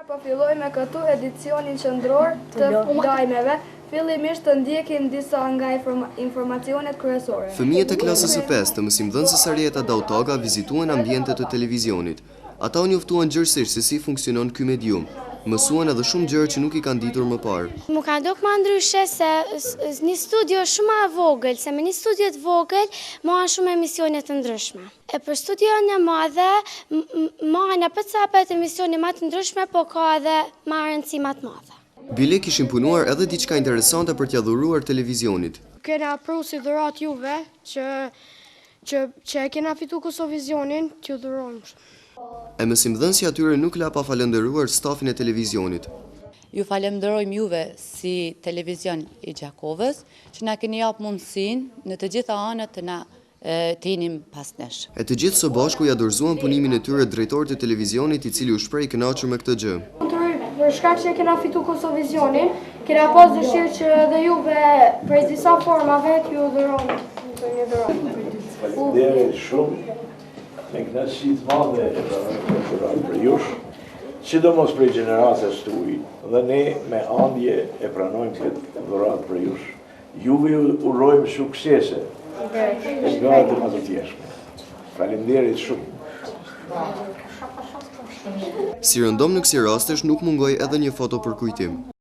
Po fillojmë këtu edicionin qendror të lajmeve, fillimisht të ndjekim disa nga informacionet kryesore. Fëmijët e klasës së pestë të mësimdhënëses Arjeta Dautaga vizituan ambientet e televizionit. Ata u njoftuan gjerësisht se si funksionon ky medium. Mësuan edhe shumë gjëra që nuk i kanë ditur më parë. Mu ka dok ma ndryshe se një studio është shumë ma e vogël, se me një studio të vogël mahen shumë emisione të ndryshme. E për studion e madhe mahen apet se apet emisione ma të ndryshme, po ka edhe ma rëndësi ma të madhe. Bile kishin punuar edhe diçka interesante për t'ia dhuruar televizionit. Kena pru si dhuratë juve që që që e kena fitu Kosovizionin, t'ju dhurojmë. E mësimdhënësja e tyre nuk la pa falënderuar stafin e televizionit. Ju falënderojmë juve si televizion i Gjakovës që na keni japë mundësinë në të gjitha anët të na të jeni pas nesh. E të gjithë së bashku ia dorëzuan punimin e tyre drejtorit të televizionit i cili u shpreh i kënaqur me këtë gjë. Për shkak që e kena fitu Kosovizionin, kena pas dëshirë që edhe juve prej disa formave t'ju dhurojmë një dhuratë. Faleminderit shumë, me kënaqësi të madhe e pranoj këtë dhuratë prej jush, sidomos prej gjeneratës tuaj, dhe ne me andje e pranojmë këtë dhuratë prej jush. Juve ju urojmë suksese e nga të më të tjeshme. Faleminderit shumë. Si rëndom në kësi rastesh nuk mungoi edhe një foto për kujtim.